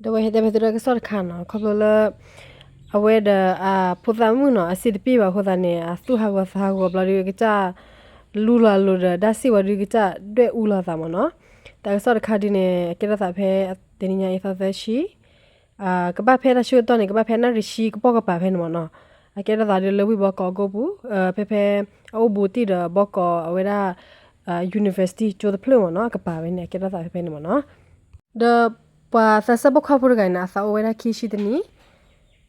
ဒီးဝဲဟဲတဲဖဲသုတၢ်ကစီၣ်တခါနီၤ ခီဖျိလၢ အဝဲဒီးအဖိသၣ်မုၣ်နီၤ အစံးတပ့ၢ်ဘၣ်အဃိသတးန့ၣ် အသူၣ်ဟးဂီၤသးဟးဂီၤဘျီဒီး ကစၢ်လူလီၤအလိၤဒီး တၢ်စံၣ်ဝဲဒုးကစၢ်ဒွဲၣ်အူလီၤသးမ့ၢ်နီၤ. တၢ်ကစီၣ်တခါဒုးန့ၣ် အကဲထီၣ်သးဖဲတနံၤညါအံၤသီသၢဆံ ကဘၣ်ဖဲတၢ်ဆၢကတီၢ်န့ၣ် ကဘၣ်ဖဲနၣ်ရံၣ်ဆံကပိာ်ကပၤဖဲန့ၣ်မ့ၢ်နီၤ. အကဲထီၣ်သးဒုးလၢဝ့ၢ်ဘီကီးအကိပူၤ ဖဲဖဲ အအိၣ်ဘူးတံၢ်ဒီးဘီကီးအဝဲဒၣ် university ကၠိတဖျၢၣ်မ့ၢ်နီၤ အကပၤဖဲန့ၣ် အကဲထီၣ်သးဖဲဖဲန့ၣ်မ့ၢ်နီၤ. ဒီးပှၤသးစၢ်ပိာ်ခွါဖိတဂၤန့ၣ် အသးအိၣ်ဝဲဒၣ်ခံဆံတနံၣ်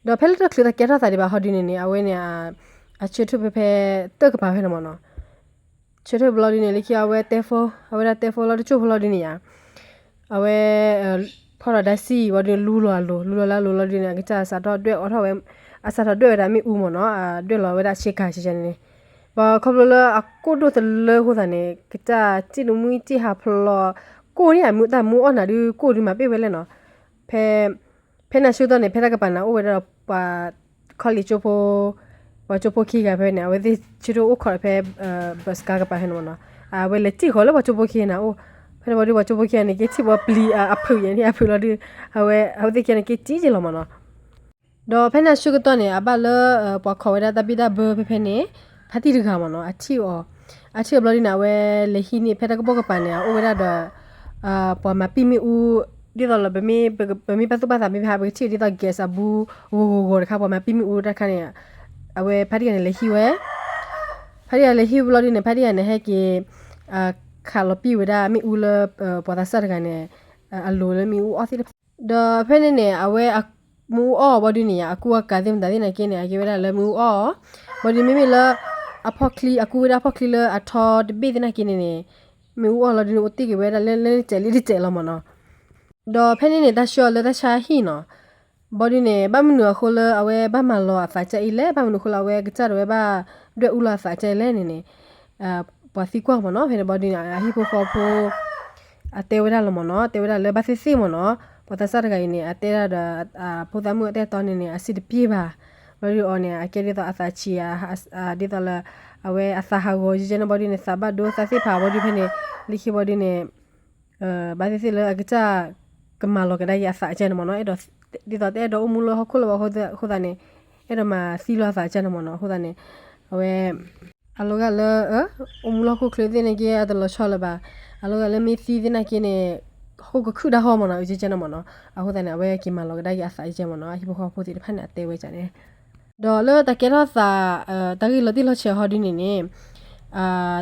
ဒီးဖဲလၢတချုးတၢ်ကဲထီၣ်သးဒံးဘၣ်ဟီဒုးန့ၣ်န့ၣ် အဝဲန့ၣ် အဆၢထၢၣ်ဖဲဖဲတၢၣ်ကပၤဖဲန့ၣ်မ့ၢ်နီၤ. ဆၢထၢၣ်ဘျီဒုးန့ၣ် လၢခံအဝဲတဲဖိ အဝဲဒၣ်တဲဖိလီၤတကၠိၢ်ဖိလီၤဒုးန့ၣ်ယါ အဝဲ ဖီၣ်ဒီးတၢ်စံၣ်ဝံၤဒုး လူလီၤအလိၤ လူလီၤလၢအလိၤလီၤဒုးန့ၣ် အကစၢ်စးထီၣ်ဒွဲၣ်အီၣ်ထီၣ်ဝဲ အစးထီၣ်ဒွဲၣ်ဝဲဒၣ်မ့ၣ်အူမ့ၢ်နီၤ ဒွဲၣ်လီၤဝဲဒၣ်ဆ့ကၤဆ့ကၤန့ၣ်န့ၣ် ဘၣ်ခီဖျိလၢအကိၣ်ဒိၣ်တလၢအဃိသတးန့ၣ် ကစၢ်စံၣ်တမှံစံၣ်ဟးဖျိး ကိၣ်န့ၣ်အမုၢ်တၢ်မူအီၣ်နၤဒုး ကိၣ်ဒုးမၤပ့ၢ်ဝဲလဲၣ်နီၤ. ဖဲ ဖဲန့ၣ်ဆၢကတီၢ်န့ၣ် ဖဲတၢ်ကပၤန့ၣ် အိၣ်ဝဲဒၣ်ဒီးပှၤ college ကၠိဖိ ပှၤကၠိဖိခံဂၤဖဲန့ၣ် အဝဲသ့ၣ်ဆၢထၢၣ်အိၣ်ခိးဒီးဖဲ ဘၢးစကါကပၤဖဲန့ၣ်မ့ၢ်နီၤ. အဝဲလဲၤတံၢ်ဃီလၢပှၤကၠိဖိခံဂၤန့ၣ်အိၣ် ဖဲန့ၣ်ဘျီဒုး ပှၤကၠိဖိခံဂၤန့ၣ် က့ၤထံၣ်ပှၤပျံၤအဖုးယဲန့ၣ် အဖုးလီၤဒုး အဝဲ အဝဲသ့ၣ်ခံဂၤန့ၣ် က့ၤတံၢ်က့ၤလီၤမ့ၢ်နီၤ. ဒီးဖဲန့ၣ်ဆၢကတီၢ်န့ၣ် အဘၣ်လၢ ပှၤခိးဝဲဒၣ်တၢ်ဘံၣ်တၢ်ဘၢဖဲဖဲန့ၣ် ဖါတံၢ်တဂၤမ့ၢ်နီၤ အထံၣ်အီၤ အထံၣ်အီၤဘျီဒုးန့ၣ် အဝဲလဲၤဟံးန့ၢ်ဖဲတၢ်ကပိာ်ကပၤန့ၣ် အအိၣ်ဝဲဒၣ်ဒီး ပှၤမၤပံာ်မ့ၣ်အူ ဒ်သိးလၢ ပမ့ၢ်ပသူၣ်ဘၣ်သးမ့ၢ်ဖဲဟး ပကထံၣ်ဒ်သိး gas အဘူး ဂီၤဂီၤဂီၤတခါ ပှၤမၤပံာ်မ့ၣ်အူတၢ်တခါန့ၣ် အဝဲဖါတံၢ်တဂၤန့ၣ် လဲၤဟံးဝဲ ဖါတံၢ်တဂၤလဲၤဟံးဝဲဘျီဒုးန့ၣ် ဖါတံၢ်တဂၤန့ၣ် ဟဲက့ၤ ခးလီၤပံာ်ဝဲဒၣ်မ့ၣ်အူလၢ ပှၤသးစၢ်တဂၤန့ၣ် အလိၤလၢမ့ၣ်အူအီၣ်သ့ၣ်တဖၣ် ဒီးဖဲန့ၣ်န့ၣ် အဝဲ မ့ၣ်အူအီၣ်ဘျီဒုးန့ၣ် အကူအကၤသ့ၣ်မတၤသ့ၣ်နာ်က့န့ၣ် အကဲဝဲဒၣ်လၢမ့ၣ်အူအီၣ် ဘျီဒုးမ့မ့ၢ်လၢ အဖီၣ်ချံ အကူဝဲဒၣ်ဖီၣ်ချံလၢအထီတဘ့ၣ်သ့ၣ်နာ်က့န့ၣ်န့ၣ် မ့ၣ်အူအီၣ်လီၤဒုးန့ၣ် အိၣ်တ့ၢ်က့ၤဝဲဒၣ်လၢလၢတစဲးလံတစဲးလီၤမ့ၢ်နီၤ. ဒီးဖဲန့ၣ်န့ၣ် တၢ်ဆှၢအီၤလၢတၢ်ဆါဟံၣ်နီၤ ဘျီဒုးန့ၣ် ဘၣ်မနုၤအဃိလၢအဝဲဘၣ်မၤလီၤအသးကၢ်အံၤလဲၣ် ဘၣ်မနုၤအဃိလၢအဝဲကစၢ်ဒၣ်ဝဲဘၣ်ဒွဲၣ်အူလီၤအသးကၢ်အံၤလဲၣ်န့ၣ်န့ၣ် ပှၤသံကွၢ်မ့ၢ်နီၤ ဖဲန့ၣ်ဘျီဒုးန့ၣ် အဟံၣ်ဖိဃီဖိ အတဲဝဲဒၣ်လီၤမ့ၢ်နီၤ တဲဝဲဒၣ်လၢဘၣ်သ့ၣ်သ့ၣ်မ့ၢ်နီၤ ပှၤသးစၢ်တဂၤအံၤန့ၣ် အတဲဒၣ်ဒီး ဖိသၣ်မုၣ်အတၢ်အဲၣ်တီန့ၣ်န့ၣ် အစံးတပျ့ၤဘၣ် ဘျီဒုးအီၤန့ၣ် အကဲဒ်သိးအသးဆံးဧါ ဒ်သိးလၢ အဝဲအသးဟးဂီၤယဲၢ်ကဲန့ၣ်ဘျီဒုးန့ၣ် သးဘၣ်ဒိသးသ့ၣ်ဖးဘျီဒုးဖဲန့ၣ် လၢခံဘျီဒုးန့ၣ် ဘၣ်သ့ၣ်သ့ၣ်လၢအကစၢ် ကမၤလီၤကဒါက့ၤအသးကၢ်န့ၣ်မ့ၢ်နီၤ အဲၣ်ဒိး ဒ်သိးတအဲၣ်ဒိးအိၣ်မူလၢဟီၣ်ခိၣ်လၢၤဘၣ်အဃိသတးန့ၣ် အဲၣ်ဒိးမၤသံလီၤအသးကၢ်န့ၣ်မ့ၢ်နီၤ အဃိသတးန့ၣ် အဝဲ အလီၤဂာ်လၢ အိၣ်မူလၢဟီၣ်ခိၣ်ချၢသ့ၣ်န့ၣ်က့ အတလီၤဆီလၢၤဘၣ် အလီၤဂာ်လၢမ့ၢ်သံသ့ၣ်နာ်က့န့ၣ် ဟီၣ်ခိၣ်ကခုၣ်ဒၣ်ဟီမ့ၢ်နီၤ အကၢ်ကၢ်န့ၣ်မ့ၢ်နီၤ အဃိသတးန့ၣ် အဝဲက့ၤမၤလီၤကဒါက့ၤအသးကၢ်ကၢ်မ့ၢ်နီၤ အဟံၣ်ဖိဃီဖိသ့ၣ်တဖၣ်န့ၣ် အတဲဝဲကၢ်န့ၣ် ဒီးလၢတၢ်ကဲထီၣ်သး တၢ်ဂ့ၢ်လီၤတံၢ်လီၤဆဲးဟီဒုန့ၣ်န့ၣ်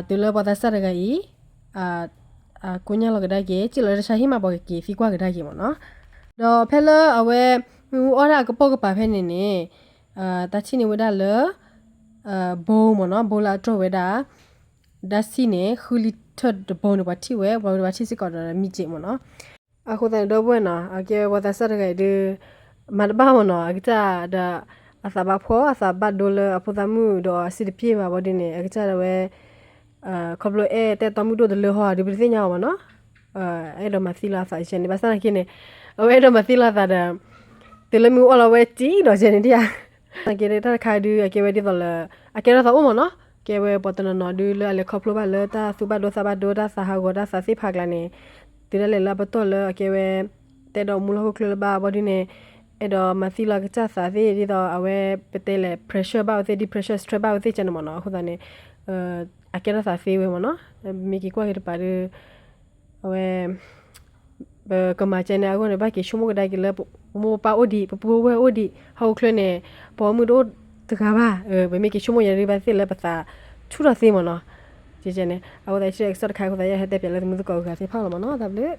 တုၤလၢပှၤသးစၢ်တဂၤအံၤ ကိညၢ်လီၤကဒါက့ၤ စံၣ်လီၤလၢတၢ်ဆါဟံၣ်မး ပှၤကက့ၤသံကွၢ်ကဒါက့ၤမ့ၢ်နီၤ. ဒီးဖဲလၢအဝဲ မ့ၣ်အူအီၣ်တၢ်အကပိာ်ကပၤဖဲန့ၣ်န့ၣ် တၢ်ထံၣ်န့ၢ်ဝဲဒၣ်လၢ ဘိမ့ၢ်နီၤ ဘိလၢအတြီဝဲဒၣ် ဓာတ်ဆီ န့ၣ် ဃုလံထၢၣ်တဘိန့ၣ် ပှၤထံၣ်ဝဲ ပှၤဝဲပှၤထံၣ်စ့ၢ်ကီးဒီးမံက့မ့ၢ်နီၤ. အဃိသတးန့ၣ် ဒီပုၢ်ဝဲၢ်နီၤ အကဲဝဲပှၤသးစၢ်တဂၤအံၤဒုး မၤတဘၣ်မ့ၢ်နီၤ အကစၢ်ဒီး အသးဘၣ်ဖှီၣ် အသးဘၣ်ဒိလၢအဖိသၣ်မုၣ်ဒီးအစံးတပျ့ၤဘၣ်ဘီဒုန့ၣ် အကစၢ်ဒၣ်ဝဲ ခီဖျိအဲၣ်တဲတီမုၢ်ဒိၣ်တလၢဟီဒုး ပတသ့ၣ်ညါအီၤမ့ၢ်နီၤ. အဲၣ်ဒိးမၤသံလီၤအသးကဲန့ၣ် ဘၣ်ဆၣ်သနာ်က့န့ၣ် အဝဲအဲၣ်ဒိးမၤသံလီၤအသးဒီး တုၤလၢမ့ၣ်အူအီၣ်လီၤဝဲစံၣ်ဒီးကဲန့ၣ်ဒ်ဧါ. သနာ်က့တၢ်တခါဒုး အကဲဝဲဒ်သိးလၢ အကဲထီၣ်သးအိၣ်မ့ၢ်နီၤ ကဲဝဲပှၤတနီၤနီၤဒုးလၢအလဲၤခီဖျိဘၣ်လၢတၢ်သူၣ်ဘၣ်ဒိသးဘၣ်ဒိ တၢ်သးဟးဂီၤတၢ်သးသ့ၣ်တဖၣ်အကျါန့ၣ် တုၤဒၣ်လဲာ်လၢအပတီၢ်လၢအကဲဝဲ တအဲၣ်ဒိးမူလၢဟီၣ်ခိၣ်ချၢလၢၤဘၣ်ဘီဒုန့ၣ် အဲၣ်ဒိးမၤသံလီၤအကစၢ်သးသ့ၣ် ဒ်သိးအဝဲပတဲလဲၣ် pressure ဘၣ်ဝဲသ့ၣ် de-pressure stress ဘၣ်ဝဲသ့ၣ်ကဲန့ၣ်မ့ၢ်နီၤ. အဃိသတးန့ၣ် အကဲထီၣ်သးသ့ဝဲမ့ၢ်နီၤ. မ့ၢ်က့ၤကွၢ်က့ၤတပၤဒီး အဝဲ ပကမၤကဲန့ၣ်အဂီၢ်န့ၣ် ဘၣ်က့ၤဆိကမိၣ်ကဒါက့ၤလၢ ပမိၢ်ပပၢ်အိၣ်ဒံး ပပုၢ်ပဝဲၢ်အိၣ်ဒံး ဟီၣ်ခိၣ်ချၢန့ၣ် ပှၤမုၣ်တအိၣ်တဂၤဘၣ်. ပမ့ၢ်က့ၤဆိကမိၣ်ယဲဒုး ဘၣ်သ့ၣ်လၢပသးဆူၣ်ထီၣ်သ့မ့ၢ်နီၤ. ကဲန့ၣ် အဃိသတးကဲကစီၣ်တခါအဃိသတး ယဟဲတဲပၠးလၢသမုသကိးဂၤသ့ၣ်တဖၣ်လီၤမ့ၢ်နီၤ. တၢ်ဘျုး